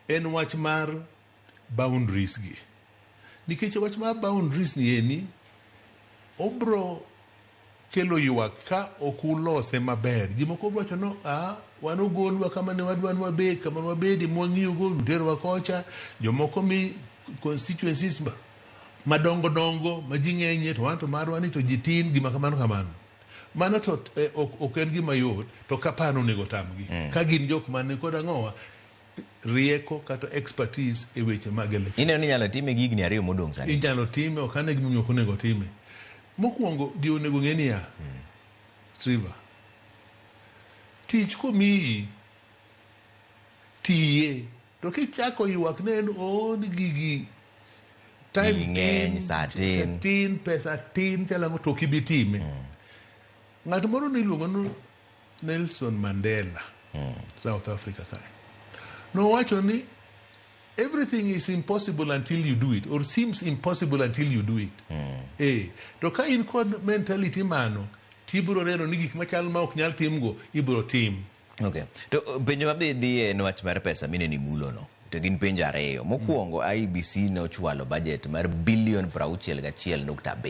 En wach mar boundaries gi. Nikech wach mar boundaries ni eni obro kelo ywak ka ok ulose maber. Ji moko bro wacho no, ah, wan ogolwa kama ne wadwa ni wabed, kama ne wabedi mwang'iyogo, uterowa kocha. Jomoko mi constituencies madongo dongo ma ji ng'enyie to wan to marwa ni to ji tin, gima kamano kamano. Mano to ok en gima yot, to kapano onego tamgi. Ka gin jok man kod ang'owa, rieko kata expertise e weche mag election. Ineno ni inyalo time gi higni 2 modong' sani? Inyalo time, ok ane gimomiyo ok onego time. Mokwongo, ji onego ng'e niya, Trevor, tich komiyi, tiye. To kichako ywak ne en oh, ni gigi time Ji ng'eny, tin, saa tin. Tin, pesa tin, chalang'o to ok ibi time. Ng'at moro ne iluongo ni Nelson Mandela, South Africa kae. Nowacho ni everything is impossible until you do it, or seems impossible until you do it. To ka in kod mentality mano, tibiro neno ni gik machal ma ok nyal timgo, ibiro tim. Okay. To penjo mabe dhi en wach mar pesa mineno imulo no. To gin penjo 2. Mokwongo, IEBC ne ochwalo budget mar bilion 61.7.